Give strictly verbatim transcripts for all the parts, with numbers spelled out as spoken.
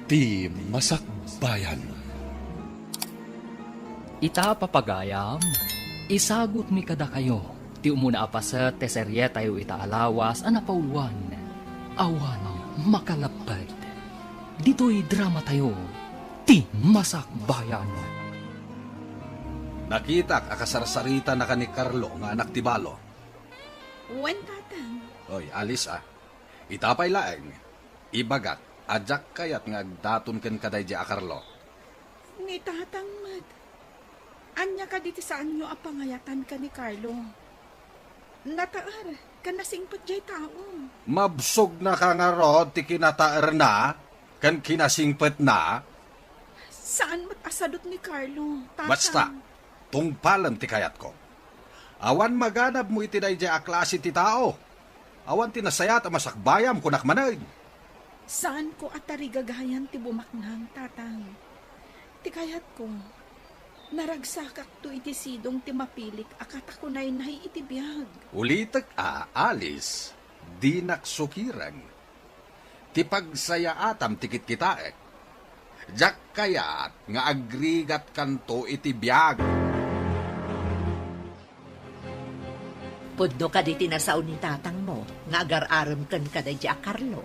Ti Masakbayan. Ita, papagayam, isagutmi kadakayo ti umuna a paset ti serietayo ita a lawas a napauluan, Awan Makalapped. Ditoy dramatayo, Ti Masakbayan. Nakitak a kasarsaritanaka ni Carlo nga anak ti balo. Wen, Tatang. Oy, Alice, a. Ita pay laeng, ibagak a diak kayat nga agdaton kenka daydiay a Carlo. Ni Tatang met. Ania kadi ti saanyo a pangayatan ken ni Carlo? Nataer ken nasingpet diay tao. Mabsogna ka ngarud ti kinataerna ken kinasingpetna? Saan met a sadut ni Carlo, Tatang. Basta, tungpalem ti kayatko. Awan maganabmo iti daydiay a klase ti tao. Awan ti nasayaat a masakbayam, kunak manen. Saanko a tarigagayan ti bumaknang, Tatang. Ti kayatko, naragsakakto iti sidong ti mapilik a katakunaynay iti biag. Ulitek a, Alice, dinak sukiren. Ti pagsayaatam ti kitkitaek. Diak kayat nga agrigatkanto iti biag. Pudno kadi ti nasao ni tatangmo nga agar-arem kenka daydiay a Carlo?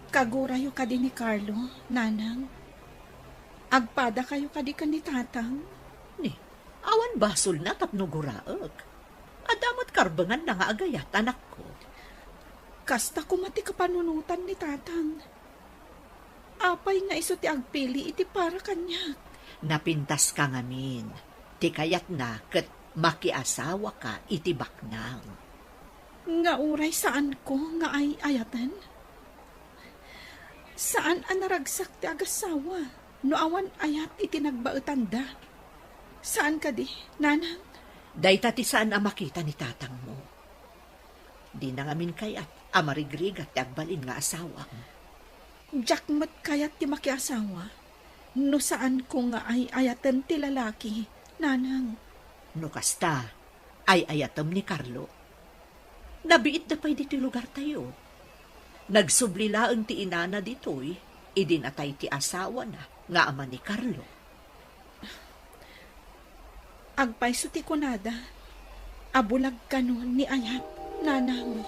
Kagurayo kadi ni Carlo, Nanang? Agpadakayo kadi ken ni Tatang? Ni, awan basolna tapno guraek. Adda met karbenganna nga agayat, anakko. Kasta koma ti kapanunotan ni Tatang. Apay nga isu ti agpili iti para kaniak? Napintaska ngamin. Ti kayatna ket makiasawaka iti baknang. Nga uray saanko nga ay-ayaten? Saan a naragsak ti agassawa no awan ayat iti nagbaetanda? Saan kadi, Nanang? Dayta ti saan a makita ni tatangmo. Dina ngamin kayat a marigrigat ti agbalin nga asawam. Diak met kayat ti makiasawa no saanko nga ay-ayaten ti lalaki, Nanang. No kasta, ay-ayatem ni Carlo. Nabiitda pay ditoy lugartayo. Nagsubli laeng ti inana ditoy idi natay ti asawana nga ama ni Carlo. Agpayso ti kunada a bulag kano ni ayat, Nanang.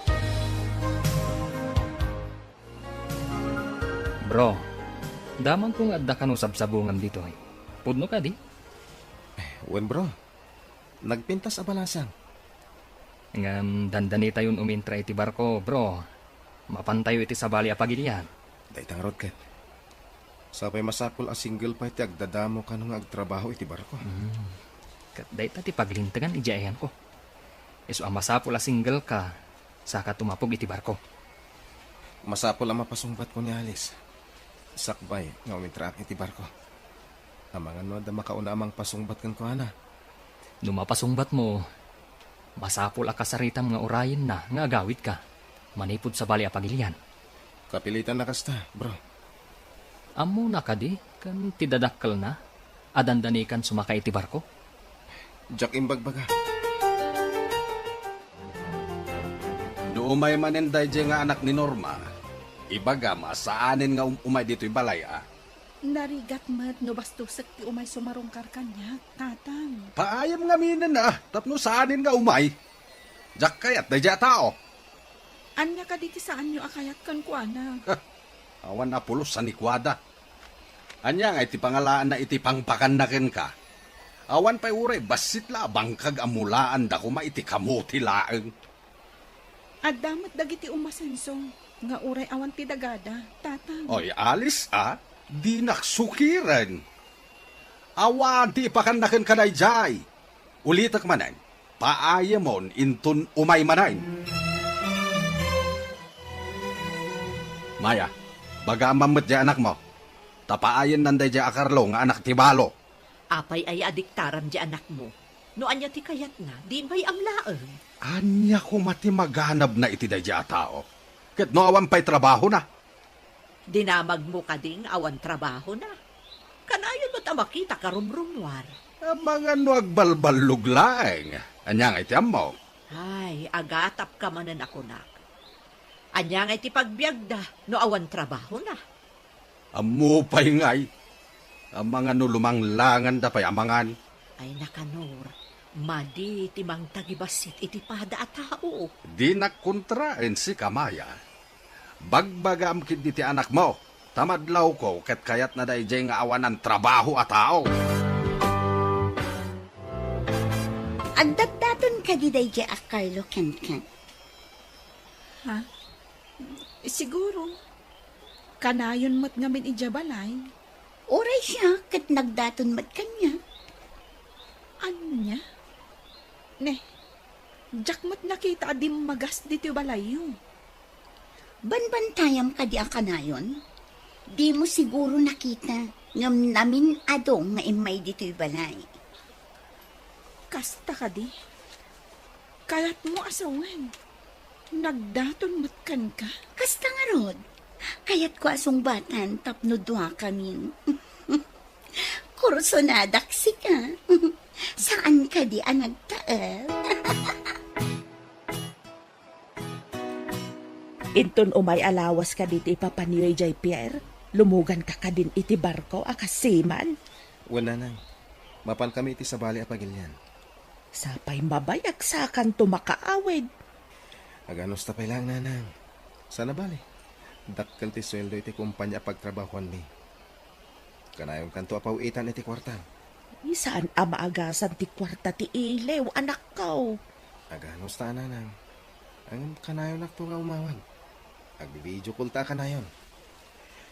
Bro, damagko nga adda kano sabsabungam ditoy. Pudno kadi? Wen, bro. Nagpintas a balasang. Ngem dandanitayon umintra iti barko, bro. Mapantayo iti sabali a pagilian. Dayta ngarud ket. Sapay masapul a single pay ti agdadamo kano nga agtrabaho iti barko. Hmm. Ket dayta ti paglintegan idiay ayanko. Isu a masapul a single ka, saka tumapog iti barko. Masapul a mapasungbatko ni Alice. Sakbay nga umintraak iti barko. Amangan no adda makauna a mangpasungbat kenkuana. No mapasungbatmo, masapul a kasaritam nga urayenna nga agawidka manipud sabali a pagilian. Kapilitan a kasta, bro. Ammona kadi ken ti dadakkelna a dandanikan sumaka iti barko? Diak imbagbaga. No umay manen daydiay nga anak ni Norma, ibagam a saanen nga um-, umay ditoy balay a. Narigat met no bastosek ti umay sumarungkar kaniak, Tatang. Paayem ngaminen a, tapno saanen nga umay. Diak kayat daydiay a tao. Ania kadi ti saanyo a kayat kenkuana? Awan a pulos a nikuada. Ania ngay ti pangalaanna iti pangpakanna kenka? Awan pay uray bassit la a bangkag a mulaanda koma iti kamote laeng. Adda met dagiti umasenso nga uray awan ti dagada, Tatang. Oy, Alice a, dinak sukiren. Awan ti ipakanna kenka daydiay. Ulitek manen, paayemon inton umay manen. Maya, baga man met diay anakmo. Ta paayennan daydiay a Carlo nga anak ti balo. Apay aya a diktaram diay anakmo? No ania ti kayatna, di imbay-am laeng. Ania koma ti maganabna iti daydiay a tao? Ket no awan pay trabahona? Dinamagmo kadi nga awan trabahona? Kanayon met a makita karumrumuar. Amangan no agbalballog laeng. Ania ngay ti ammo? Ay, agatapka manen a kunak. Ania ngay ti pagbiagda no awan trabahona? Ammo pay ngay, amangan no lumanglanganda pay amangan. Ay, nakanor, madi ti mangtagibassit iti pada a tao. Dinak kontraen sika, Maya. Bagbagam ketdi ti anakmo, ta madlawko ket kayatna daydiay nga awanan trabaho a tao. Agdatdaton kadi daydiay a Carlo kenka? Ha? Siguro. Kanayon met ngamin idiay balay. Uray siak ket nagdaton met kaniak. Ania? Ne, diak met nakita a dimmagas ditoy balayyo. Banbantayam kadi a kanayon? Dimo siguro nakita, ngem namin-ado nga immay ditoy balay. Kasta kadi? Kayatmo a sawen, nagdaton met kenka? Kasta ngarud, kayatko a sungbatan tapno duakamin. Kursonadak sika. Saan kadi a nagtaep? Inton umay a lawas kadi ti ipapaniyo idiay pier, lumuganka kadin iti barko a kas seaman? Wen, nanang. Mapankami iti sabali a pagilian. Sapay mabayag sakanto makaawid. Aganusta pay laeng, nanang. Saan a bale, dakkel ti sueldo iti kompania a pagtrabahoanmi. Kanayonkanto a paw-itan iti kuarta. Saan a maagasan ti kuarta ti iliw, anakko. Aganusta, nanang. Ngem kanayonakto nga umawag. Agvideo call ta a kanayon.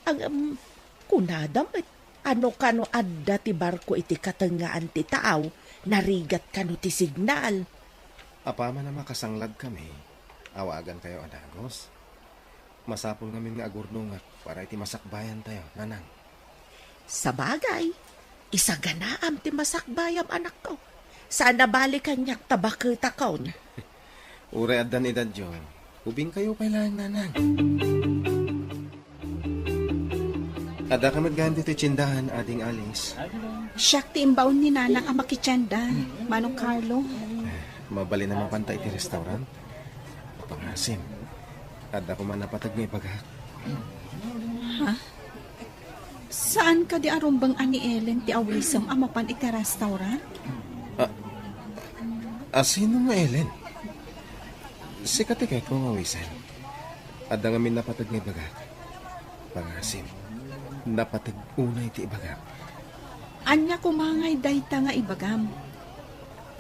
Ngem, kunada met, ano kano adda ti barko iti katengngaan ti taaw, narigat kano ti signal. Apaman a makasangladkami, awagankayo a dagus. Masapul ngamin nga agurdongak para iti masakbayantayo, nanang. Sabagay, isaganaam ti masakbayam, anakko. Saan a bale kaniak ta baketakon. Uray addan edadyo, ubingkayo pay laeng, nanang. Addaka met gayam ditoy tiendahan, Ading Alice. Siak ti imbaon ni nanang a makitienda, Manong Carlo. Mabalin a mapanta iti restaurant? Pangasim. Adda koma napateg nga ibagak. Ha? Saan kadi a rumbeng a ni Ellen ti awisem a mapan iti restaurant? A, a sino nga Ellen? Sika ti kayatko nga awisem. Adda ngamin napateg nga ibagak. Pangasim. Napateg unay ti ibagak. Ania koma ngay dayta nga ibagam?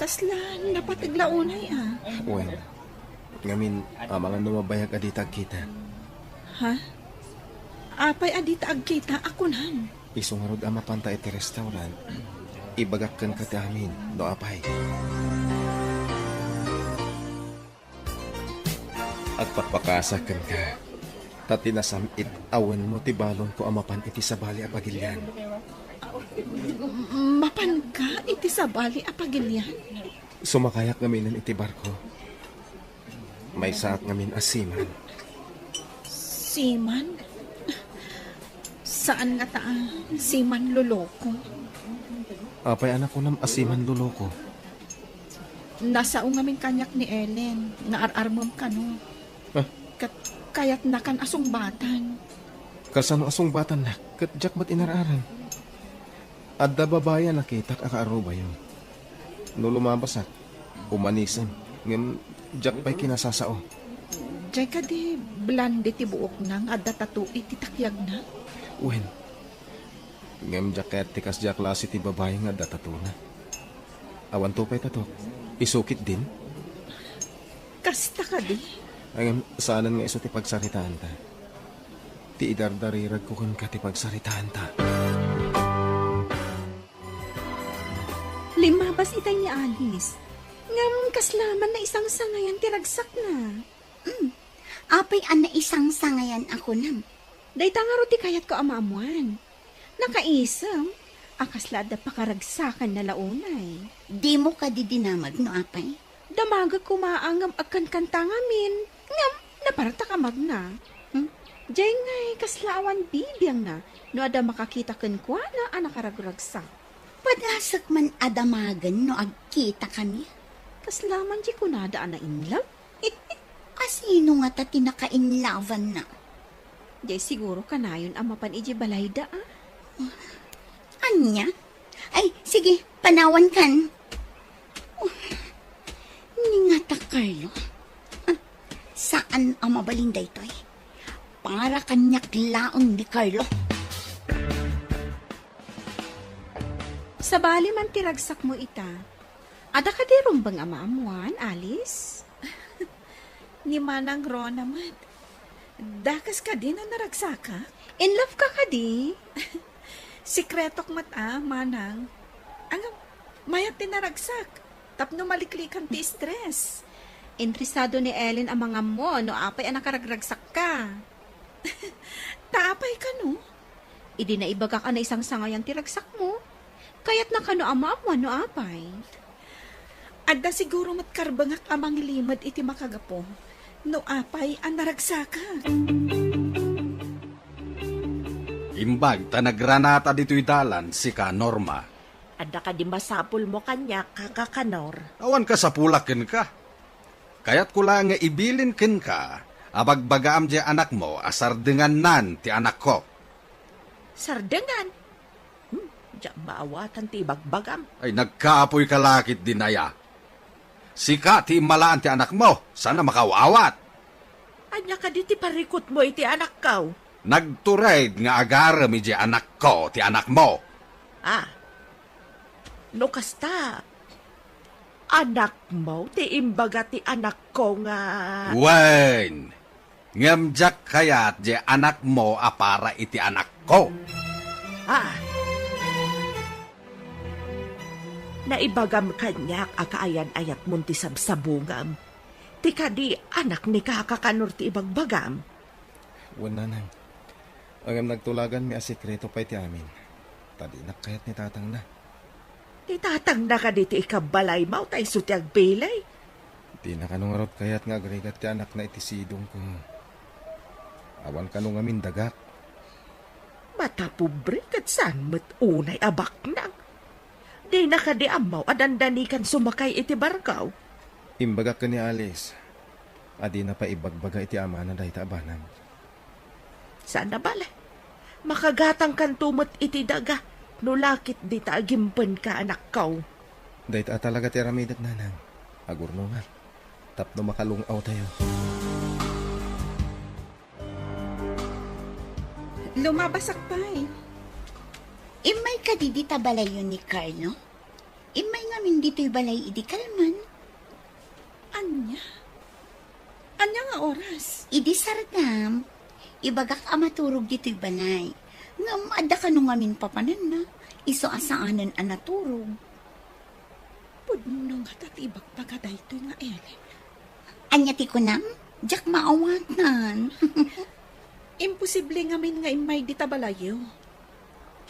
Kasla napateg la unay a. Wen, ngamin, amangan no mabayag a dita agkita. Ha? Apay a dita agkita a kunam? Isu ngarud a mapanta iti restaurant, ibagak kenka ti amin, no apay. Agpakpakaasak kenka, ta ti nasam-it a wenmo ti balonko a mapan iti sabali a pagilian. Mapanka iti sabali a pagilian? Sumakayak ngaminen iti barko. Maysaak ngamin a seaman. Seaman? Saan ngata a seaman loloko? Apay a nakunam a seaman loloko? Nasao ngamin kaniak ni Ellen nga ar-armem kano. Ah? Ket kayatnakan a sungbatan. Kasano a sungbatannak ket diak met inar-aran? Adda babai a nakitak a kaarubayo. No lumabasak, umanisem, ngem diak pay kinasasao. Diay kadi blonde ti buokna nga adda tattoo iti takyagna? Wen, ngem diak kayat ti kasdiay a klase ti babai nga adda tattoo-na. Awanto pay tattoo, isu ketdin? Kasta kadi? Ngem saanen nga isu ti pagsaritaanta. Ti idardariragko kenka ti pagsaritaanta. Limmabas itay ni Alice. Ngem kasla man naisangsangayan ti ragsakna. Mm. Apay a naisangsangayan a kunam? Dayta ngarud ti kayatko a maammoan. Nakaisem a kasla adda pakaragsakanna la unay. Dimo kadi dinamag no apay? Damagek koma a ngem agkankanta ngamin, ngem napartak a magna. Hmm? Diay ngay kasla awan bibiangna no adda makakita kenkuana a nakaragragsak. Padasek man a damagen no agkitakami. Kasla man diay kunada a nainlove? A sino ngata ti nakainlabanna? Jay siguro kanayon a mapan iji balayda, a? Ania? Ay, sige, panawan kan. Oh, ningata, Carlo. Ah, saan a mabalin daytoy. Para kaniak laeng ni Carlo. Sabali man ti ragsakmo ita. Adda kadi rumbeng a maammoan, Alice? Ni Manang Rona met. Dakes kadi no naragsakak? In love ka kadi? Sekretok met a, Manang. Ngem, mayat ti naragsak. Tapno maliklikan ti stress. Interesado ni Ellen a mangammo no apay a nakaragragsakka. Ta apay kano? Idi naibagak a naisangsangayan ti ragsakmo, kayatna kano a maammoan no apay. Adda siguro met karbengak a mangilimed iti makagapu no apay a naragsakak. Imbag ta nagranata ditoy dalan sika, Norma. Adda kadi masapulmo kaniak, Kaka Kanor? Awan kasapulak kenka. Kayatko la nga ibilin kenka a bagbagaam diay anakmo a sardengannan ti anakko. Sardengan? Hmm, diak maawatan ti ibagbagam. Ay, nagkaapoyka la ketdin aya. Sika ti immalaan ti anakmo, saan a makaaw-awat. Ania kadi ti parikutmo iti anakko? Nagtured nga agarem idiay anakko ti anakmo. Ah, no kasta, anakmo ti imbaga ti anakko nga... Wen, ngem diak kayat diay anakmo a para iti anakko. Ah. Naibagam kaniak a kaayan-ayatmon ti sabsabungam. Ti kadi anak ni Kaka Kanor ti ibagbagam? Wen, nanang. Ngem nagtulaganmi a sekreto pay ti amin. Ta dinak kayat ni tatangna. Ti tatangna kadi ti ikabbalaymo ta isu ti agpili? Dina kano ngarud kayat nga agrigat ti anakna iti sidongko. Awan kano ngamin dagak. Matapobre ket saan met unay a baknang. Dina kadi ammo a dandanikan sumakay iti barko? Imbagak ken ni Alice a dina pay ibagbaga iti amana dayta a banag. Saan a bale. Makagatangkanto met iti daga no la ket dita agimpenka, anakko. Dayta a talaga ti aramidek, nanang. Agurnonga. Tapno makalung-awtayo. Lumabasak pay. Immay kadi dita balayyo ni Carlo? Immay ngamin ditoy balay idi kalman? Ania? Ania nga oras? Idi sardam, ibagak a maturog ditoy balay. Ngem adda kano ngamin papananna, isu a saanen a naturog. Pudno ngata ti ibagbaga daytoy nga Ellen. Ania ti kunam? Diak maawatan. Imposible ngamin nga immay dita balayyo.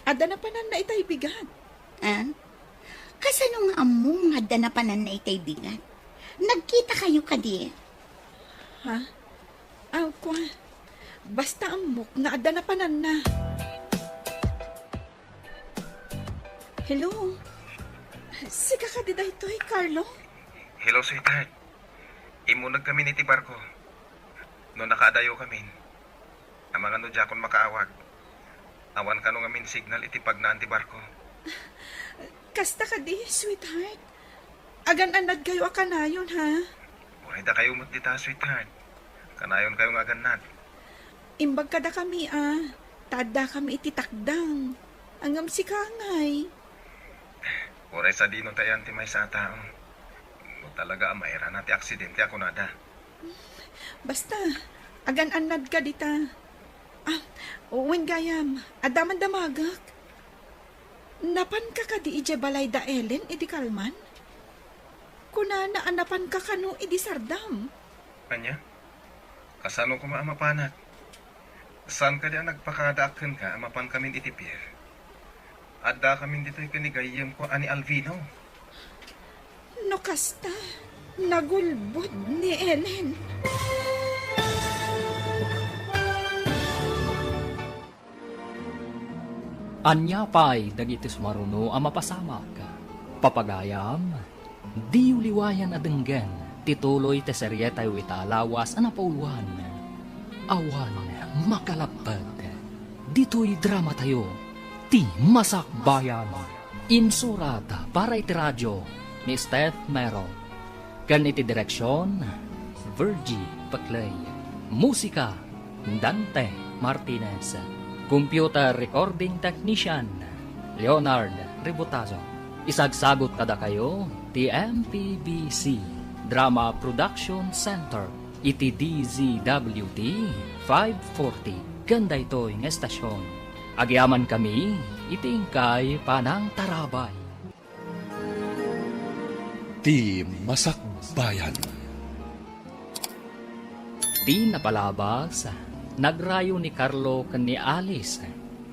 Adda napananna itay bigat. Ah? Kasano nga ammom nga adda napananna itay bigat? Nagkitakayo kadi? Ha? Aw, kua. Basta ammok nga adda napananna. Hello? Sika kadi daytoy, Carlo? Hello, sweetheart. Immuneg kami iti barko. No nakaadayo kami, amangan no diakon makaawag. Awan kano ngamin signal iti pagnaan ti barko. Kasta kadi, sweetheart. Agan-annadkayo a kanayon, ha? Uray dakayo met dita, sweetheart. Kanayonkayo nga agannad. Imbag kadakami a, ta addakami iti takdang. Ngem sika ngay. Uray sadino ta iyan ti maysa a tao. No talaga a mairana ti aksidente a kunada. Basta, agan-annadka dita. Ah, wen gayam, adda man damagek. Napanka kadi idiay balay da Ellen idi kalman? Kunana a napanka kano idi sardam. Ania? Kasano koma a mapanak? Saan kadi a nagpakadaak kenka a mapankamin iti pier? Addakamin ditoy ken ni gayyemko a ni Alvino. No kasta, nagulbod ni Ellen. Ania pay dagiti sumaruno a mapasamak? Papagayam, diyo liwayan a denggen ti tuloy ti serietayo ita a lawas a napauluan. Awan makalapped. Ditoy dramatayo, Ti Masakbayan. Insurat para iti radio ni Steph Mero. Ken iti direksion, Virgie Peclay. Musika, Dante Martinez. Computer recording technician, Leonard Ributazo. Isagsagut kadakayo ti M P B C Drama Production Center iti D Z W T five forty ken daytoy nga estasion. Agyamankami iti inkay panangtarabay. Ti Masakbayan. Ti napalabas, nagrayo ni Carlo ken ni Alice,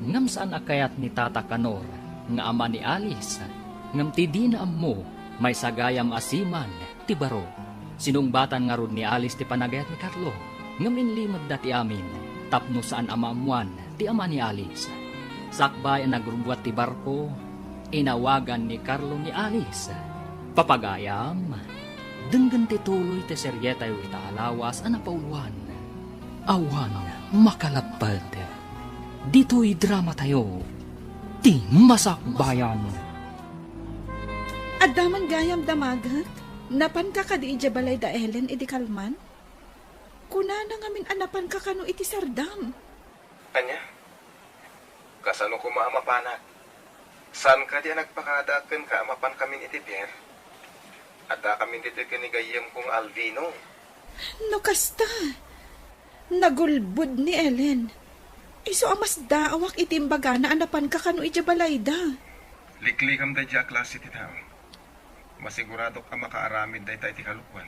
ngem saan a kayat ni Tata Kanor nga ama ni Alice, ngem ti dina ammo, maysa gayam a seaman ti baro. Sinungbatan ngarud ni Alice ti panagayat ni Carlo, ngem inlimedda ti amin tapno saan a maammoan ti ama ni Alice. Sakbay a nagrubbuat ti barko, inawagan ni Carlo ni Alice. Papagayam, denggen ti tuloy ti serietayo ita a lawas a napauluan. Awan makalapped. Ditoy dramatayo, Ti Masakbayan. Adda man gayam damaget? Napanka kadi idiay balay da Ellen idi kalman? Kunana ngamin a napanka kano iti sardam. Ania? Kasano koma a mapanak? Saan kadi a nagpakada kenka a mapankamin iti pier? Addakamin ditoy ken ni gayyemko nga Alvino. No kasta, nagulbod ni Ellen. Isu a masdaawak iti imbagana a napanka kano idiay balayda. Liklikam daydiay a klase ti tao. Masiguradok a makaaramid dayta iti kalokuan.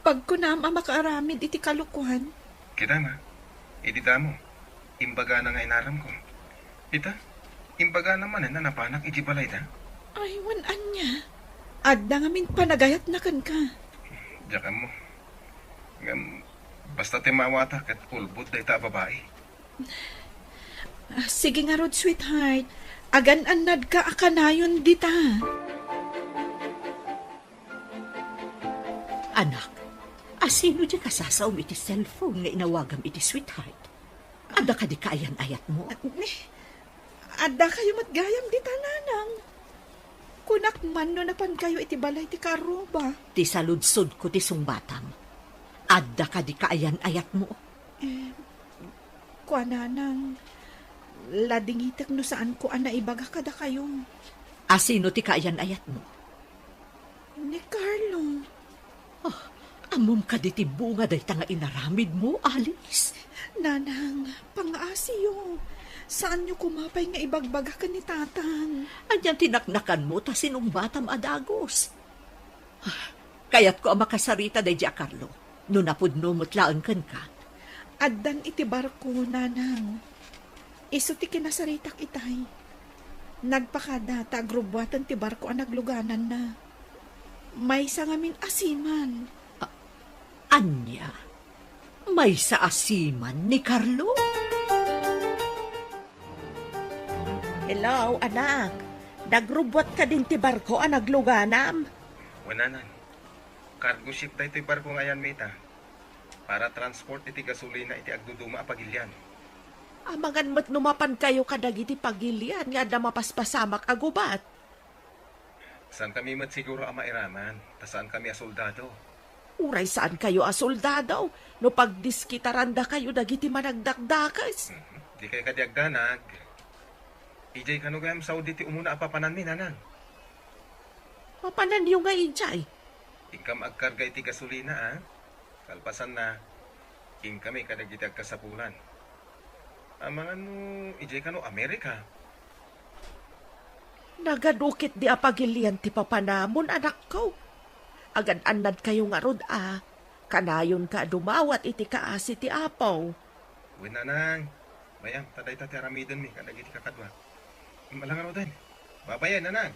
Pagkunam a makaaramid iti kalokuan? Kita nga, idi damo, imbagana nga inaramko. Ita, imbagana manen a napanak idiay balayda? Ay, wen ania? Adda ngamin panagayatna kenka. Diak ammo. Ngem, basta ti maawata ket ulbod dayta a babai. Ah, sige ngarud, sweetheart. Agan-annadka a kanayon dita. Anak, asino diay kasasaom iti cellphone nga inawagam iti sweetheart? Adda kadi kaayan-ayatmo? Ah, ni, adda kayo met gayam dita, nanang. Kunak man no napan kayo iti balay ti kaarruba. Ti saludsodko ti sungbatam. Adda kadi kaayan-ayatmo? Eh, kuananang, ladingitek no saanko a naibaga kadakayo. Asino ti kaayan-ayatmo? Ni Carlo. Ah, ammom kadi ti bunga dayta nga inaramidmo, Alice? Nanang, pangaasiyo. Saanyo koma pay nga ibagbaga ken ni Tatang. Ania ti naknakanmo ta sinungbatam a dagus? Ah, kayatko a makasarita daydiay a Carlo, no napudno met laeng kenka. Addan iti barko, nanang. Isu ti kinasaritak itay. Nagpakada ta agrubbuaten ti barko a naglugananna. Maysa ngamin a seaman. A-, ania? Maysa a seaman ni Carlo? Hello, anak. Nagrubbuat kadin ti barko a nagluganam? Wen, nanang. Cargo ship daytoy barko nga ayanmi ita. Para transport iti gasolina iti agduduma a pagilian. Amangan met no mapan kayo kadagiti pagilian nga adda mapaspasamak a gubat. Saan kami met siguro a mairaman, ta saan kami a soldado. Uray saan kayo a soldado, no pagdiskitaranda kayo dagiti managdakdakes. Mhm. Di kayo kadi agdanag. Idiay kano gayam Saudi ti umuna a papananmi, nanang? Papananyo nga idiay? Inkam agkarga iti gasolina, a? Kalpasanna, inkami kadagiti agkasapulan. Amangan no idiay kano Amerika? Nagadu ketdi a pagilian ti papanamon, anakko. Agan-annad kayo ngarud a, kanayonka a dumawat iti kaasi ti Apo. Wen, nanang. Bay-am, ta dayta ti aramidenmi kadagiti kakaduak. Immala ngaruden. Babay, nanang.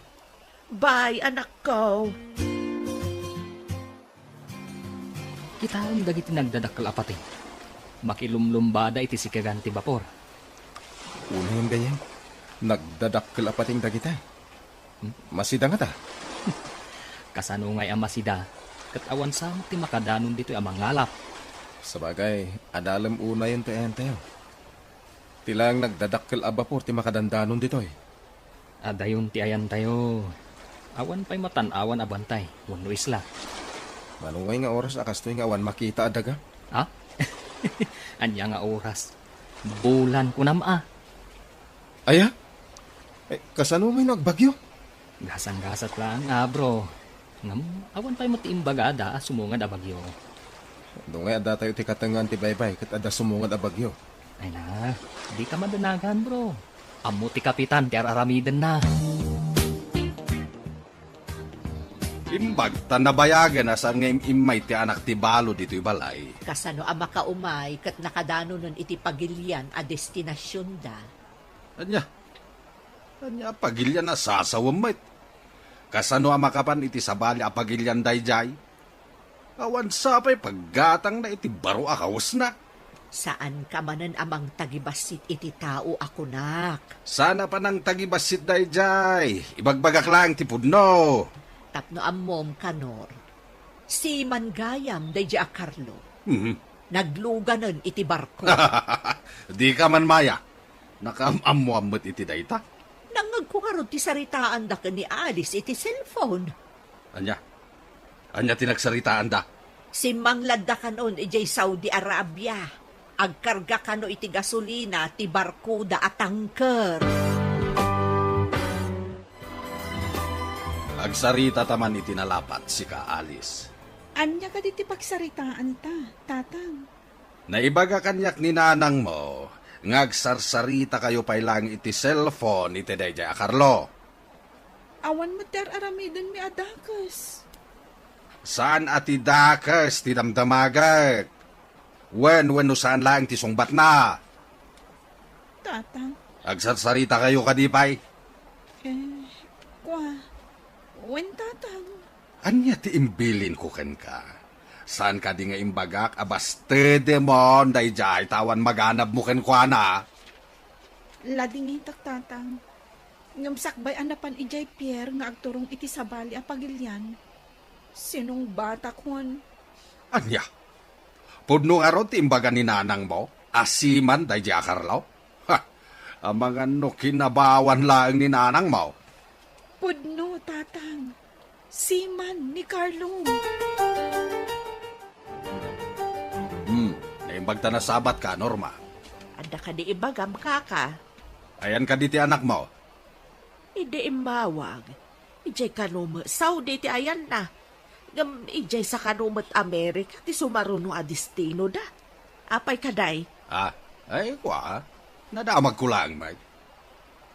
Bye, anakko. Kitaem dagiti nagdadakkel a pateng. Makilumlumbada iti sikegan ti bapor. Unay gayam, nagdadakkel a pateng dagita. Hmm? Masida ngata? Kasano ngay a masida? Ket awan sa met ti makadanon ditoy a mangalap. Sabagay, adalem unayen ti ayantayo. Ti laeng nagdadakkel a bapor ti makadandanon ditoy. Adayon ti ayantayo. Awan pay matan-awan a bantay wenno isla. Mano ngay nga oras a kastoy nga awan makita a daga? Ha? Ania nga oras? Bulan kunam a. Aya? Eh, kasano may no agbagyo? Gasang-gasat lang, ah, bro. Ngem, awan pay met ti imbagada a sumungad a bagyo. Dungay adda tayo ti katengngaan ti baybay ket adda sumungad a bagyo. Ay na, di ka madanagan, bro. Ammo ti kapitan ti ar-aramidenna. Imbag ta nabayagen a saan nga im-immay ti anak ti balo ditoy balay. Kasano a makaumay ket nakadanonen iti pagilian a destinasionda? Ania? Ania a pagilian a sasawem met? Kasano a makapan iti sabali a pagilian daydiay? Awan sa pay paggatangna iti baro a kawesna. Saanka manen a mangtagibassit iti tao a kunak. Saan a panangtagibassit daydiay? Ibagbagak laeng ti pudno. Tapno ammom, Kanor, siman gayam daydiay a Carlo. Mhm. Nagluganen iti barko. Dika man maya. Nakaam-ammoan met iti dayta. Nangngegko ngarud ti saritaanda ken ni Alice iti cellphone. Ania? Ania ti nagsaritaanda? Simmangladda kanon idiay Saudi Arabia. Agkarga kano iti gasolina ti barkoda a tanker. Agsaritata man iti nalapat, sika, Alice. Ania kadi ti pagsaritaanta, Tatang? Naibaga kaniak ni nanangmo nga agsarsarita kayo pay laeng iti cellphone iti daydiay a Carlo. Awan met ti ar-aramidenmi a dakes. Saan a ti dakes ti damdamagek? Wen, wenno saan laeng ti sungbatna? Tatang. Agsarsarita kayo kadi pay? Eh, kua. Wen, Tatang. Ania ti imbilinko kenka? Saan kadi nga imbagak a bastedemon daydiay ta awan maganabmo kenkuana? Ladingitak, Tatang. Ngem sakbay a napan idiay pier nga agturong iti sabali a pagilian, sinungbatakon. Ania? Pudno ngarud ti imbaga ni nanangmo a siman daydiay a Carlo? Ha! Amangan no kinabawan laeng ni nanangmo. Pudno, Tatang. Siman ni Carlo. Hmm, naimbag ta nasabatka, Norma. Adda kadi ibagam, kaka? Ayan kadi ti anakmo? Idi immawag, idiay kano met Saudi ti ayanna. Ngem idiay sa kano met Amerika ti sumaruno a destinoda. Apay kadi? Ah, ay, kua, nadamagko laeng met.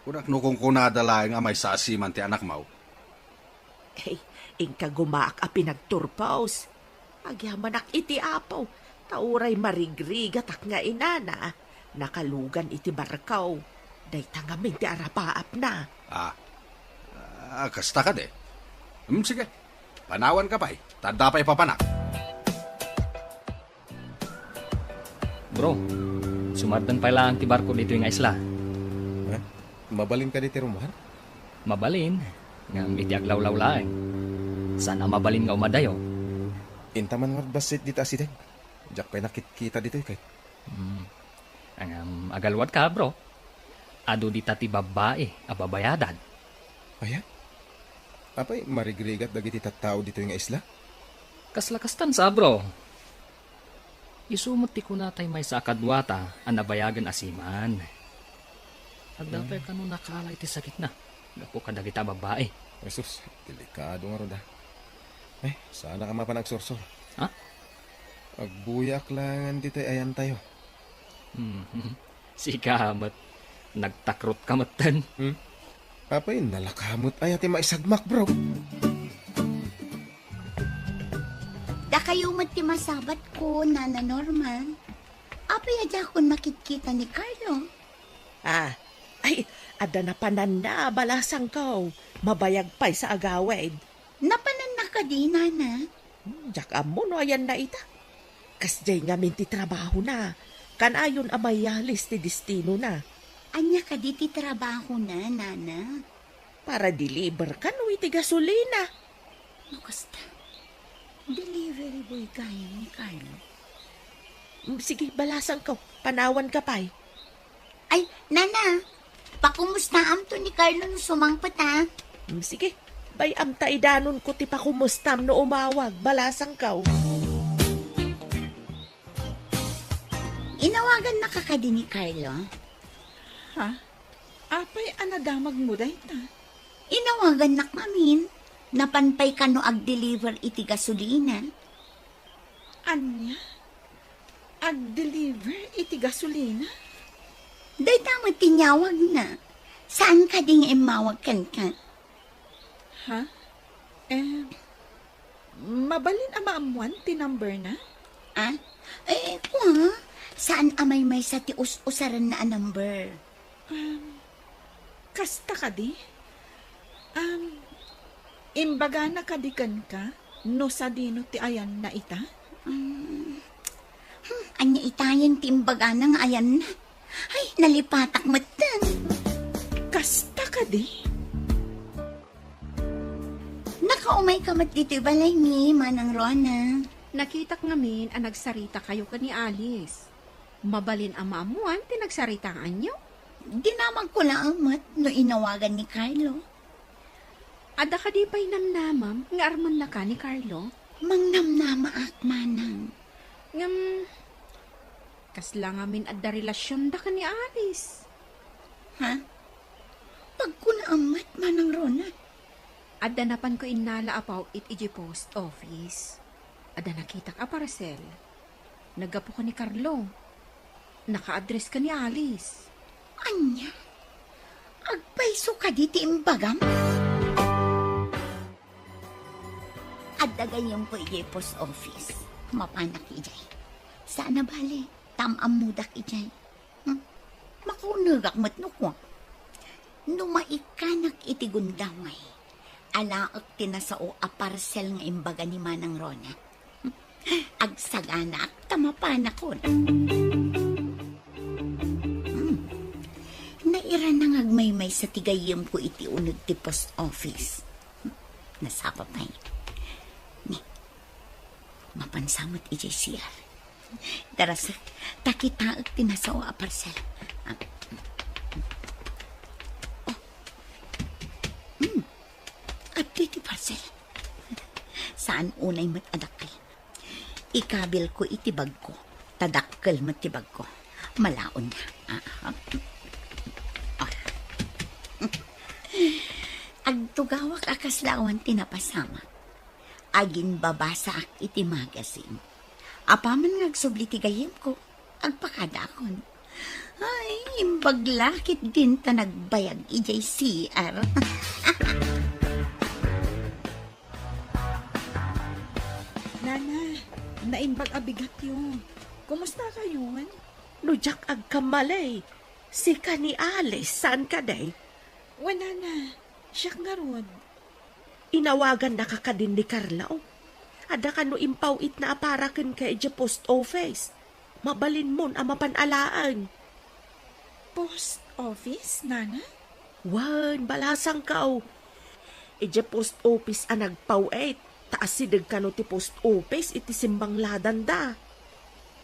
Kunak no kunkunada laeng a maysa a siman ti anakmo. Ay, inka gumaak a pinagturpos. Agyamanak iti Apo, ta uray marigrigatak nga inana, nakalugan iti barko. Dayta ngamin ti arapaapna. Ah, ah, kasta kadi. Hmm, sige. Panawanka pay, ta adda pay papanak. Bro, sumarden pay laeng ti barko ditoy nga isla. Eh, mabalin kadi ti rummuar? Mabalin, ngem iti aglawlaw laeng. Saan a mabalin nga umadayo. Inta man ngarud bassit dita asideg. Diak pay nakitkita ditoy ket. Hmm. Ngem agaluadka, bro. Adu dita ti babbai a babayadan. Aya? Apay, marigrigat dagiti tattao ditoy nga isla? Kasla kastan sa, bro. Isu met ti kuna tay maysa a kaduata a nabayagen a siman. Adda pay kano nakala iti sakitna gapu kadagita a babbai. Jesus, delikado ngarud a. Ay, saanak a mapan agsursor. Ha? Agbuyaak laengen ditoy ayantayo. Hmm. Sika met, nagtakrotka metten. Hmm? Apay, nalaka met aya ti maisagmak, bro? Dakayo met ti masabatko, Nana Norma. Apay a diakon makitkita ni Carlo? Ah, ay, adda napananna, balasangko. Mabayag pay sa agawid. Napananna kadi, Nana? Hmm, diak ammo no ayanna ita. Kasdiay ngamin ti trabahona. Kanayon a mayalis ti destinona. Ania kadi ti trabahona, Nana? Para deliver kano iti gasolina. No kasta, delivery boy gayam ni Carlo. Mm, sige, balasangko. Panawanka pay. Ay, Nana, pakumustaamto ni Carlo no sumangpet, a? Mm, sige, bay-am ta idanonko ti pakumustam no umawag. Balasangko. Inawagannaka kadi ni Carlo? Ha? Apay a nadamagmo dayta? Inawagannak ngamin. Napan pay kano agdeliver iti gasolina. Ania? Agdeliver iti gasolina? Dayta met ti inyawagna. Saan kadi nga immawag kenka? Ha? Eh, mabalin a maammuan ti number na? Ah? Eh, kua, saan a maymaysa ti us-usaranna a number? Um, kasta kadi? Um, imbagana kadi kenka no sadino ti ayanna ita? Um, hmm, ania itayen ti imbagana nga ayanna? Ay, nalipatak metten. Kasta kadi? Nakaumayka met ditoy balaymi, Manang Rona. Nakitak ngamin a nagsarita kayo ken ni Alice. Mabalin a maammuan ti nagsaritaanyo? Dinamagko laeng met no inawagan ni Carlo. Adda kadi pay namnamam nga armennaka ni Carlo? Mangnamnamaak, manang. Ngem, kasla ngamin adda relasionda ken ni Alice? Ha? Pagkunaam met, Manang Rona. Adda napanko innala a paw-it idiay post office. Adda nakitak a parcel. Naggapu ken ni Carlo. Naka-address ken ni Alice. Ania? Agpayso kadi ti imbagam? Adda gayyemko idiay post office. Mapanak idiay. Saan a bale, ta am-ammodak idiay. Hmm? Makaunegak met no kua. No maikkanak iti gundaway, alaek ti nasao a parcel nga imbaga ni Manang Rona. Agsaganaak ta mapanakon. Hmm. Nairana nga agmaymaysa ti gayyemko iti uneg ti post office. Hmm. Nasapa pay. Ni, mapansa met idiay C R. Darasek, ta kitaek ti nasao a parcel. Ah. Oh. Hmm. Adtoy ti parcel. Saan unay met a dakkel. Ikabilko iti bagko. Ta dakkel met ti bagko. Malaonna. Ah, ah. Ah. Agtugawak a kasla awan ti napasamak. Aginbabasaak iti magazine. Apaman nga agsubli ti gayyemko, agpakadaakon. Ay, imbag la ketdin ta nagbayag idiay C R. Nana, naimbag a bigatyo. Kumusta kayon? No diak agkamali, sika ni Alice, saan kadi? Wen, Nana, siak ngarud. Inawagannaka kadin ni Carlo? Adda kano impaw-itna a para kenka idiay post office? Mabalinmon a mapan alaen. Post office, Nana? Wen, balasangko. Idiay post office a nagpaw-it, ta asideg kano ti post office iti simbangladanda.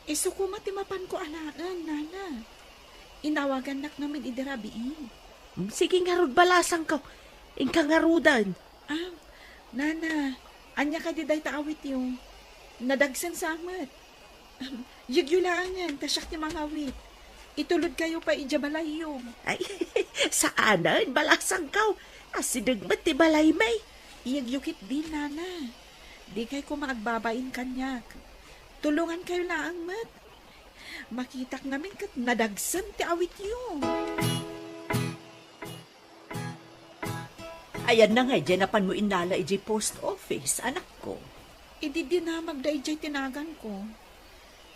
Isu koma ti mapanko alaen, Nana. Inawagannak ngamin idi rabii. Mm, sige ngarud, balasangko. Inka ngaruden. Ah, Nana, ania kadi dayta awityo? Nadagsen sa met. Yegyo laengen, ta siak ti mangawit. Itulodkayo pay idiay balayyo. Ay, saanen, balasangko. Asideg met ti balaymi. Yegyo ketdin, Nana. Dikay koma agbabain kaniak. Tulongankayo laeng met. Makitak ngamin ket nadagsen ti awityo. Ayanna nga idiay napanmo innala idiay post office, anakko? Idi dinamagda idiay ti naganko,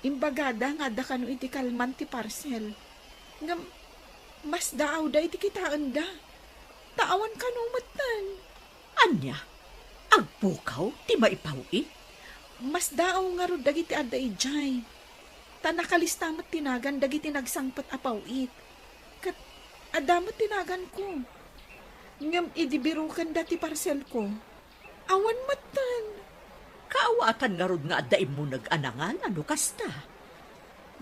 imbagada nga adda kano iti kalman ti parcel. Ngem, masdaawda iti kitaenda. Ta awan kano metten. Ania? Agpukaw ti maipaw-it? Masdaaw ngarud dagiti adda idiay. Ta nakalista met ti nagan dagiti nagsangpet a paw-it. Ket adda met ti naganko. Ngem idi birukenda ti parselko, awan metten. Kaawatan ngarud nga adda immuneg a nangala no kasta.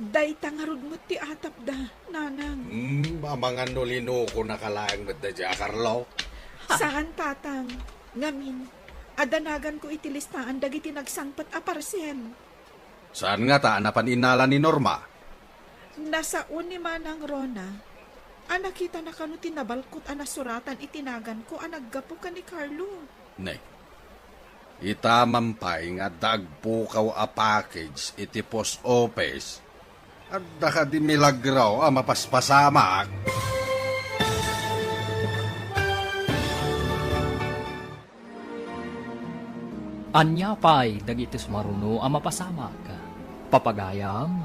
Dayta ngarud met ti atapda, Nanang. Hmm, amangan no linukonaka laeng met daydiay a Carlo. Saan, Tatang. Ngamin, adanaganko iti listaan dagiti nagsangpet a parsen. Saan ngata a napan innala ni Norma? Nasao ni Manang Rona a nakitana kano ti nabalkot a nasuratan iti naganko a naggapu ken ni Carlo. Ne, itaman pay nga adda agpukaw a package iti post office. Adda kadi milagro a mapaspasamak? Ania pay dagiti sumaruno a mapasamak? Papagayam,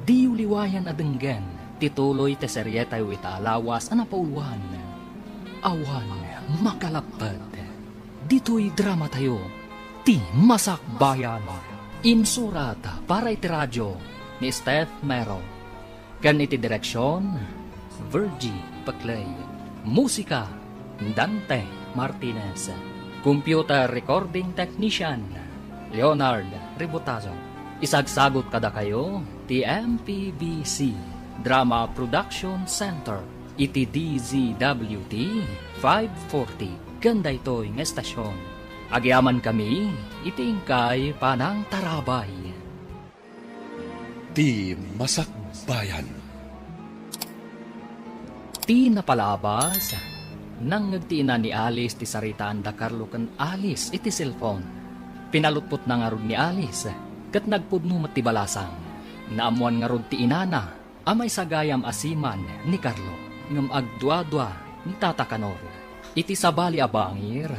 diyo liwayan a denggen ti tuloy ti serietayo ita a lawas a napauluan. Awan makalappet. Ditoy dramatayo, Ti Masakbayan. Insurat para iti radio ni Steph Mero. Ken iti direksion, Virgie Peclay. Musika, Dante Martinez. Computer recording technician, Leonard Ributazo. Isagsagot kadakayo ti M P B C Drama Production Center iti D Z W T five forty ken daytoy nga estasion. Agyamankami iti inkay panangtarabay. Ti Masakbayan. Ti napalabas, nangngeg ti ina ni Alice ti saritaan da Carlo ken Alice iti cellphone. Pinalutpotna ngarud ni Alice, ket nagpudno met ti balasang. Naammoan ngarud ti inana a maisagayam a siman ni Carlo, ngem agduadua ni Tata Kanor. Iti sabali a bangir,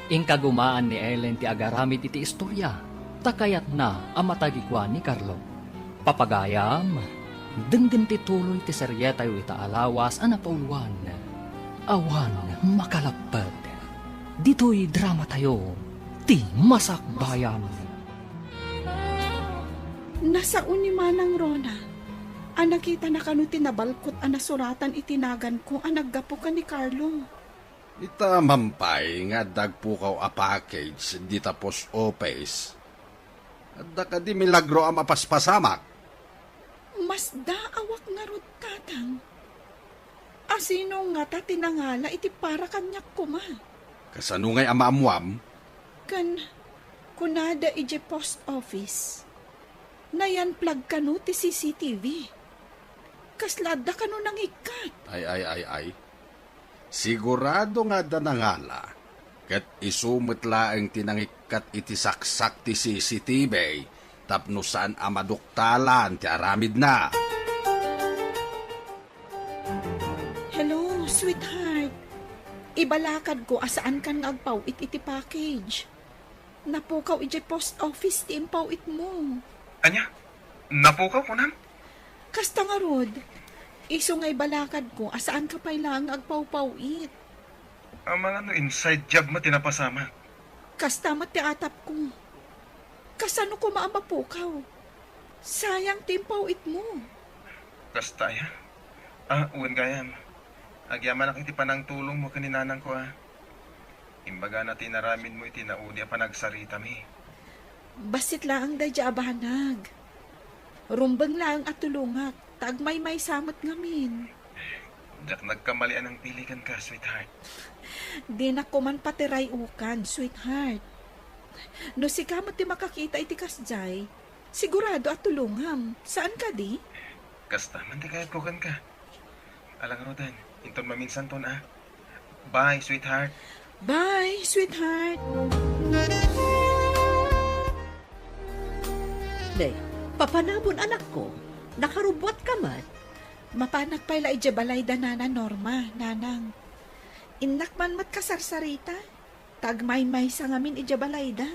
inkagumaan ni Ellen ti agaramid iti istoria, ta kayatna a matagikuan ni Carlo. Papagayam, denggen ti tuloy ti serietayo ita a lawas a napauluan. Awan makalappet. Ditoy dramatayo, Ti Masakbayan. Nasao ni Manang Rona a nakitana kano ti nabalkot a nasuratan iti naganko a naggapu ken ni Carlo. Ita man pay nga adda agpukaw a package dita post office. Adda kadi milagro a mapaspasamak? Masdaawak ngarud, Tatang. Asino ngata ti nangala iti para kaniak koma? Kasano ngay a maammuam? Ken kunada idiay post office, nayan-flag kano ti C C T V. Kasla adda kano nangikkat? Ay, ay, ay, ay. Sigurado nga adda nangala, ket isu met laeng ti nangikkat iti saksak ti C C T V tapno saan a maduktalan ti aramidna. Hello, sweetheart. Ibalakadko a saankan nga agpaw-it iti package. Napukaw idiay post office ti impaw-itmo. Ania? Napukaw, kunam? Kasta ngarud, isu nga ibalakadko a saanka pay laeng nga agpaw-paw-it. Amangan no inside job met ti napasamak. Kasta met ti atapko. Kasano koma a mapukaw? Sayang ti impaw-itmo. Kasta aya? Ah, wen gayam. Agyamanak iti panangtulongmo ken ni nanangko, a. Imbagana ti inaramidmo iti naudi a panagsaritami. Bassit laeng daydiay a banag. Rumbeng laeng a tulongak, ta agmaymaysa met ngamin. Diak nagkamalian a nangpili kenka, sweetheart. Dinak koman patiray-ukan, sweetheart. No sika met ti makakita iti kasdiay, sigurado a tulongam. Saan kadi? Kasta man ti kayatko kenka. Ala ngaruden, inton maminsanton, a. Bye, sweetheart. Bye, sweetheart. Ne, papanamon, anakko. Nakarubbuatka met. Mapanak pay la idiay balay da Nana Norma, Nanang. Innak man met kasarsarita. Ta agmaymaysa ngamin idiay balayda.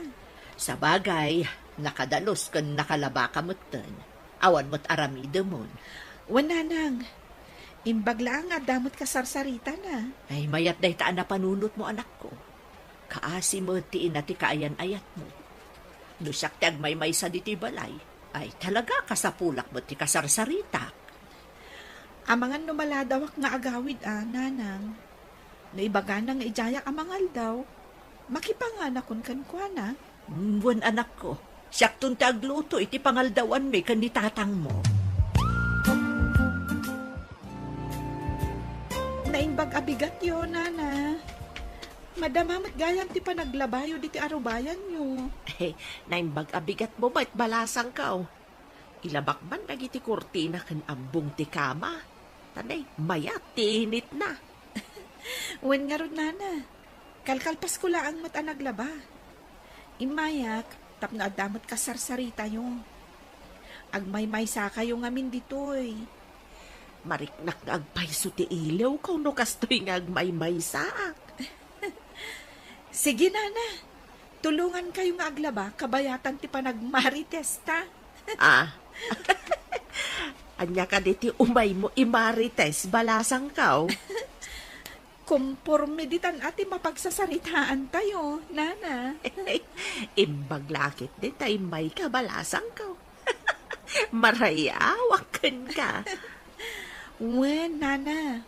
Sabagay, nakadalus ken nakalabaka metten. Awan met aramidemon. Wen, Nanang. Imbag laeng nga adda met kasarsaritana. Ay, mayat dayta a napanunotmo, anakko. Kaasi met ti ina ti kaayan-ayatmo. No siak ti agmaymaysa ditoy balay, ay, talaga, kasapulak met ti kasarsaritak. Amangan no maladawak nga agawid a, Nanang. No ibagana nga idiayak a mangaldaw, makipanganakon kenkuana. Mm, wen, anakko, siakton ti agluto iti pangaldawanmi ken ni tatangmo. Naimbag a bigatyo, Nana. Madama met gayam ti panaglabayo diti arubayanyo. Naimbag a bigatmo met, balasangko. Ilabak man dagiti kurtina ken abbong ti kama. Ta nay, mayat ti initna. Wen ngarud, Nana. Kalkalpasko laeng met a naglaba. Immayak, tapno adda met kasarsaritayo. Agmaymaysakayo ngamin ditoy. Mariknak nga agpayso ti iliwko no kastoy nga agmaymaysaak. Sige, Nana. Tulongankayo nga aglaba kabayatan ti panagmaritesta. Ah. Ania kadi ti umaymo imarites, balasangko? Komporme ditan a ti mapagsasaritaantayo, Nana. Imbag la ketdi ta immayka, balasangko. Marayawak kenka. Wen, Nana.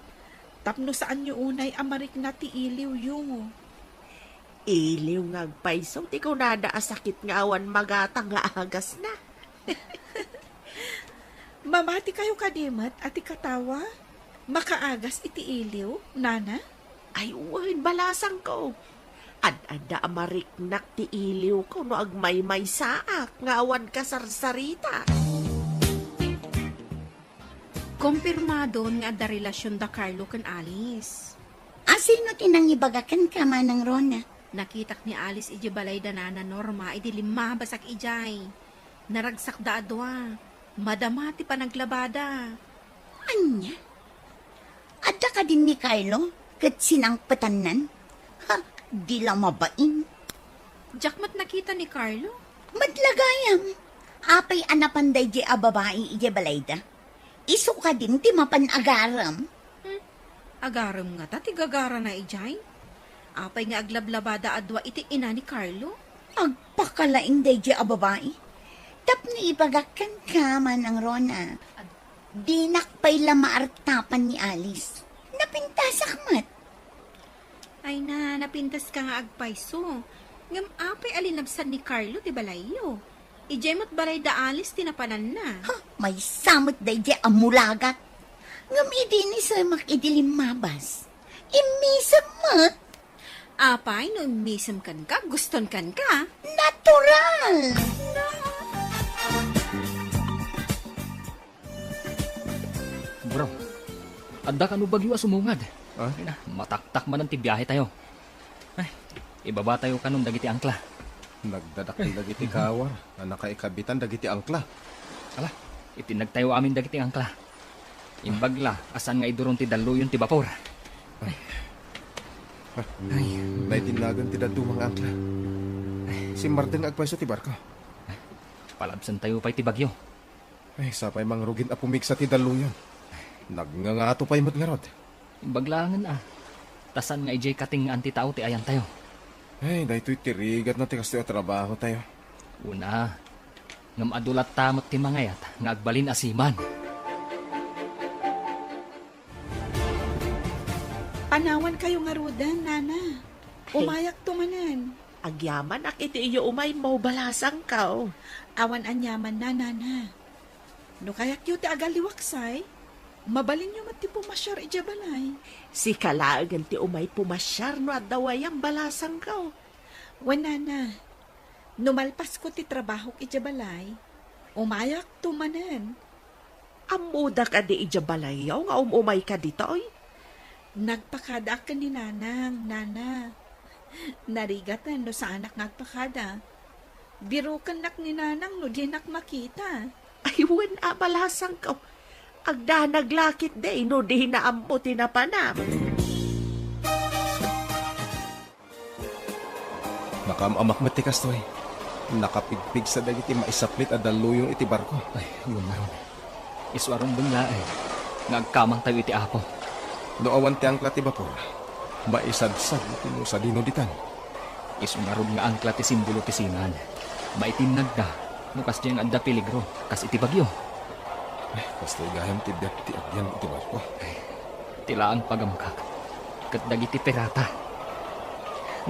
Tapno saanyo unay a marikna ti iliwyo. Iliw nga agpayso ti kunada a sakit nga awan magatang nga agasna. Mamatikayo kadi met a ti katawa makaagas iti iliw, Nana? Ay, wen, balasangko. Ad-adda a mariknak ti iliwko no agmaymaysaak nga awan kasarsarita. Kompirmadon nga adda relasion da Carlo ken Alice. A, sino ti nangibaga kenka, Manang Rona? Nakitak ni Alice idiay balay da Nana Norma idi limmabasak idiay. Naragsakda a dua. Madama ti panaglabada. Ania? Adda kadin ni Carlo ket sinangpetannan? Ha, di la mabain. Diak met nakita ni Carlo. Met la gayam. Apay a napan daydiay a babai idiay balayda? Isu kadin ti mapan agarem? Hmm? Agarem ngata ti gagarana idiay? Apay nga aglablabada a dua iti ina ni Carlo? Agpakalaing daydiay a babai. Tapno ibagak kenka, Manang Rona, dinak pay la maartapan ni Alice. Napintasak met. Ay na, napintaska nga agpayso. Ngem apay a linabsan ni Carlo ti balayyo? Idiay met balay da Alice ti napananna. Ha, maysa met daydiay a mulagat. Ngem idi inisemak idi limmabas, immisem met. Apay no immisem kenka, guston kenka? Natural! Bro, adda kano bagyo a sumungad. Ah? Ay na, mataktak manen ti biahe tayo. Ay, ibaba tayo kanon dagiti angkla. Nagdadakkel dagiti kawar a nakaikabitan dagiti angkla. Ala, itindagtayo amin dagiti angkla. Imbag la, a saan nga iduron ti dalluyon ti bapor. Ah, ay, naitinagan ti dadduma nga angkla. Simmardeng nga agpayso ti barko. Palabsantayo pay ti bagyo. Ay, sapay mangrugin a pumigsa ti dalluyon. Nagngangato pay met ngarud. Imbag laengen a. Ta saan nga idiay katengngaan ti tao ti ayantayo. Ay, daytoy ti rigatna ti kastoy a trabahotayo. Una, ngem adu latta met ti mangayat nga agbalin a seaman. Panawankayo ngaruden, Nana. Ay. Umayakto manen. Agyamanak iti iyo umaymo, balasangko. Awan aniamanna, Nana. No kayatyo ti agalliwaksay, mabalinyo met ti pumasiar idiay balay. Sika laengen ti umay pumasiar no adda wayam, balasangko. Wen, Nana, no malpasko ti trabahok idiay balay, umayakto manen. Ammoda kadi idiay balayyo nga um-umayka ditoy? Nagpakadaak ken ni Nanang, Nana. Narigaten no saanak nga agpakada. Birokennak ni Nanang no dinak makita. Ay, wen a, balasangko. Agdanag la ketdi no dina ammo ti napanam. Nakaam-amak met ti kastoy. Nakapigpigsa dagiti maisaplit a dalluyon iti barko. Ay, wen ngarud. Isu a rumbeng laeng nga agkamangtayo iti Apo. No awan ti angkla ti bapor, maisadsad no sadino ditan. Isu ngarud nga angkla ti simbolo ti seaman. Maitinnagda no kasdiay nga adda peligro, kas iti bagyo. Ay, kastoy gayam ti biag ti agyan iti barko. Ay, ti laeng pagamkak ket dagiti pirata.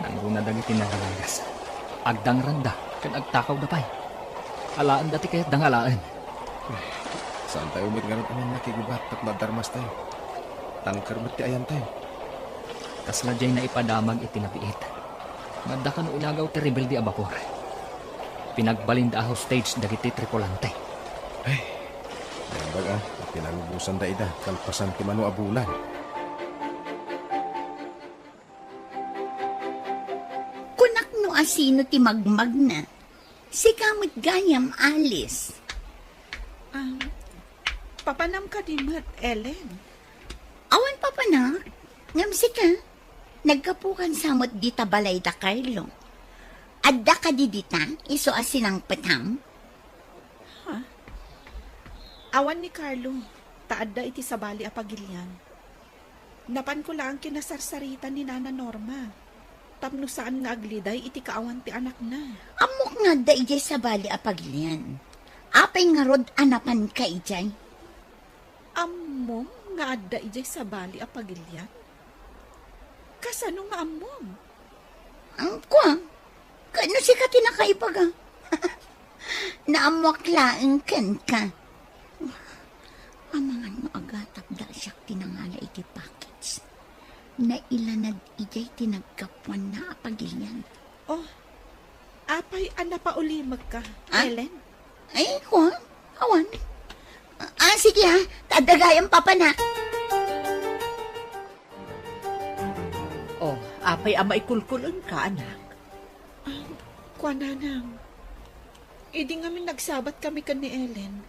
Nangruna dagiti nangaragas. Agdangranda ken agtakawda pay. Alaenda ti kayatda nga alaen. Saantayo met ngarud a mannakigubat tapno adda armastayo. Tanker met ti ayantayo. Kasla diay naipadamag iti nabiit. Nga adda kano inagaw ti rebelde a bapor. Pinagbalinda a hostage dagiti tripulante. Ay, naimbag a, pinalubosanda ida, kalpasan ti mano a bulan. Kunak no asino ti magmagna. Sika met gayam, Alice. Ah, papanam kadi met, Ellen? Awan papanak. Ngem sika, naggapukan sa met dita balay da Carlo. Adda kadi dita, isu a sinangpetam? Ha? Awan ni Carlo, ta adda iti sabali a pagilian. Napanko laeng kinasarsaritan ni Nana Norma, tapno saan nga agliday iti kaawan ti anakna. Ammok nga adda idiay sabali a pagilian. Apay ngarud a napanka idiay? Ammom nga adda idiay sabali a pagilian? Kasano nga ammom? Ang kwa, kano sika ti nakaibaga? Naammoak laeng kenka. Amangan no agatapda siak ti nangala iti package. Nailanad idiay ti naggapuanna a pagilian. Oh, apay a napaulimekka, Ah? Ellen? Ay, kwa, awan. Ah, sige ha, ta adda gayam papanak. Oh, apay a maikulkul-engka, anak? Ah, kuananang, idi ngamin nagsabat kami ken ni Ellen,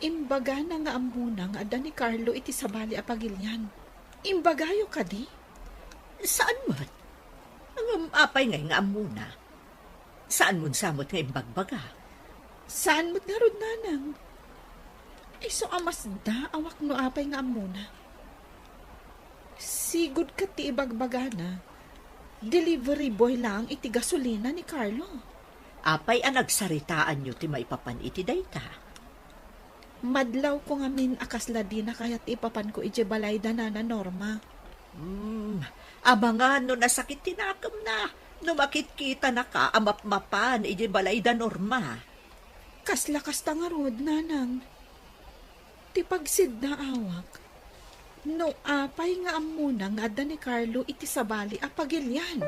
imbagana nga ammona nga adda ni Carlo iti sabali a pagilian. Imbagayo kadi? Saan met? Ngem apay ngay nga ammona? Saan mon sa met nga imbagbaga? Saan met ngarud, nanang? Isu a masdaawak no apay nga ammona. Sigud ket ti ibagbagana, delivery boy laeng iti gasolina ni Carlo. Apay a nagsaritaanyo ti maipapan iti dayta? Madlawko ngamin a kasla dina kayat ti ipapanko idiay balay da Nana Norma. Hmm, amangan no nasakit ti nakemna no makitkitanaka a mapmapan idiay balay da Norma. Kasla kasta ngarud, nanang. Ti pagsiddaawak, no apay nga ammona nga adda ni Carlo iti sabali a pagilian.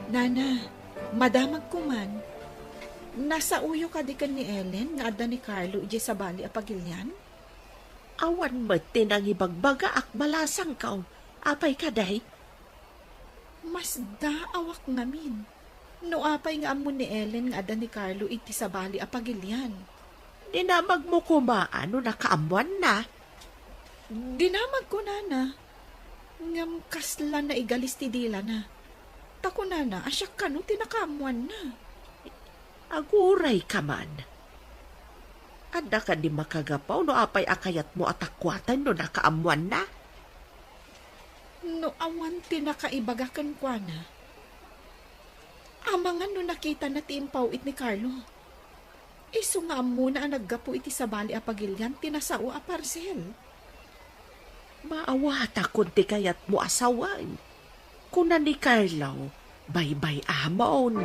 Nana, madamagko man. Nasaoyo kadi ken ni Ellen nga adda ni Carlo idiay sabali a pagilian? Awan met ti nangibagbagaak, balasangko. Apay kadi? Masdaawak ngamin no apay nga ammo ni Ellen nga adda ni Carlo iti sabali a pagilian. Dinamagmo koma no nakaammoanna? Dinamagko, nana. Ngem kasla naigalis ti dilana. Ta kunana a siak kano ti nakaammoanna. Agurayka man. Adda kadi makagapu no apay a kayatmo a takuaten no nakaammoanna? No awan ti nakaibaga kenkuana, amangan no nakitana ti impaw-it ni Carlo. Isu nga ammona a naggapu iti sabali a pagilian ti nasao a parsel. Maawatakon ti kayatmo a sawen. Kuna ni Carlo, baybay-amon.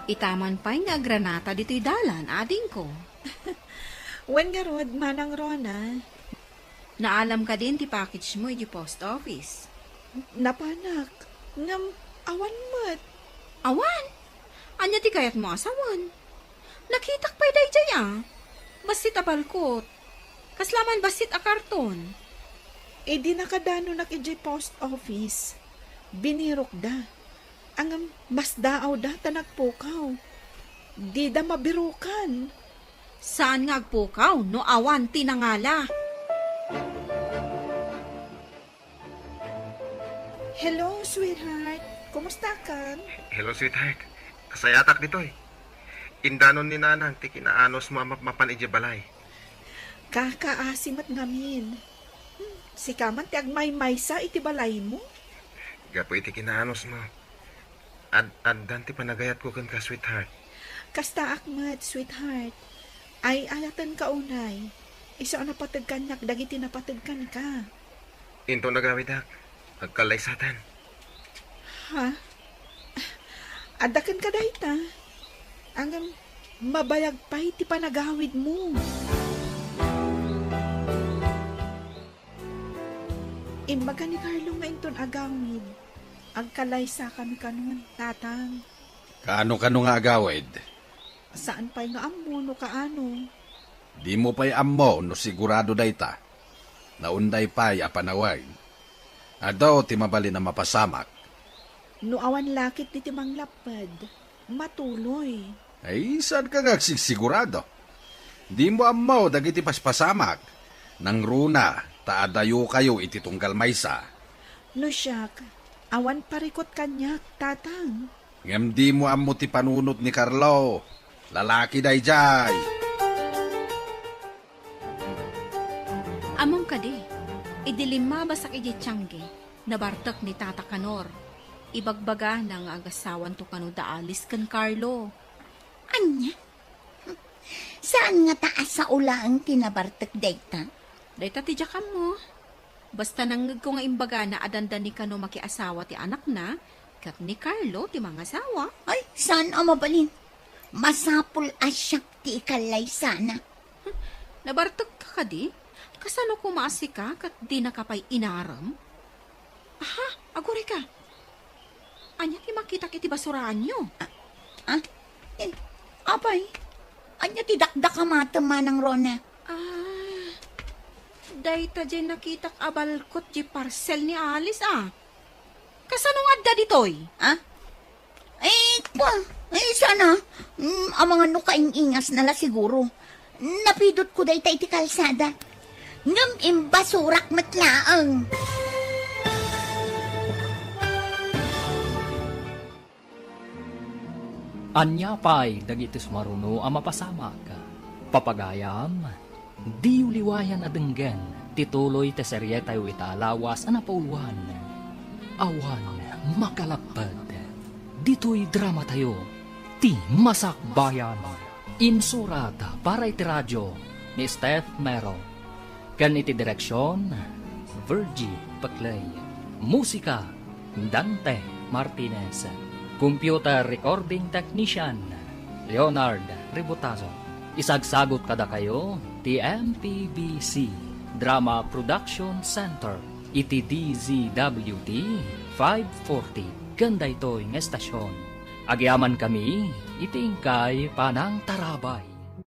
Itaman pay nga agranata ditoy dalan, adingko. Wen ngarud, Manang Rona. Naalam kadin ti package mo iti post office? Napanak, ngem awan met. Awan? Ania ti kayatmo a sawen? Nakitak pay daydiay a. Bassit a balkot. Kasla man bassit a karton. Idi nakadanonak idiay post office, binirokda. Ngem masdaawda ta nagpukaw. Dida mabirokan. Saan nga agpukaw no awan ti nangala? Hello, sweetheart. Kumustakan? Hello, sweetheart. Kasayatak ditoy. Indanon ni Nanang ti kinaanusmo a mapmapan idiay balay. Kakaasi met ngamin. Hmm, sika man ti agmaymaysa iti balaymo? Gapu iti kinaanusmo. Ad-addan ti panagayatko kenka, sweetheart. Kastaak met, sweetheart. Ay-ayatenka unay. Isu a napateg kaniak dagiti napateg kenka. Inton agawidak, agkallaysaten. Ha? Adda kenka dayta? Ngem, mabayag pay ti panagawidmo. Imbaga ni Carlo nga inton agawid, agkalaysakami kanon, Tatang. Kaano-kano nga agawid? Saan pay nga ammo no kaano. Dimo pay ammo no sigurado dayta. Naunday pay a panawen. Adu ti mabalin a mapasamak. No awan lakit diti manglapped, matuloy. Ay, saanka nga agsigsigurado? Dimo ammo dagiti paspasamak. Nangruna, ta adayokayo iti tunggal maysa. No siak, awan parikut kaniak, Tatang. Ngem dimo ammo ti panunot ni Carlo. Lalaki daydiay. Ammom kadi, idi limmabasak idiay tiangge, nabartek ni Tata Kanor. Ibagbagana nga agasawanto kano da Alice ken Carlo. Ania? Saan ngata a sao laeng ti nabartek dayta? Dayta ti diak ammo. Basta nangngegko nga imbagana a dandani kano makiasawa ti anakna, ket ni Carlo ti mangasawa. Ay, saan a mabalin? Masapul a siak ti ikallaysana. Nabartekka kadi? Kasano koma a sika ket dinaka pay inarem? Aha, agurayka. Ania ti makitak iti basuraanyo? Ah, ah? Eh, apay, ania ti dakdakamatem, Manang Rona? Ah, dayta diay nakitak a balkot diay parcel ni Alice, a. Kasano nga adda ditoy? Ah? Eh, kwa, eh, sana, mm, amangan no kaing-ingasna la siguro. Napidotko dayta iti kalsada. Ngem imbasurak met laeng. Ania pay dagiti sumaruno a mapasamak? Papagayam, diyo liwayan a denggen ti tuloy ti serietayo ita a lawas a napauluan. Awan makalapped. Ditoy dramatayo, ti Masakbayan. Insurat para iti radio ni Steph Mero. Ken iti direksion, Virgie Peclay. Musika, Dante Martinez. Computer recording technician, Leonard Ributazo. Isagsagut kadakayo ti M P B C Drama Production Center iti D Z W T five forty ken daytoy nga estasion. Agyamankami iti inkay panangtarabay.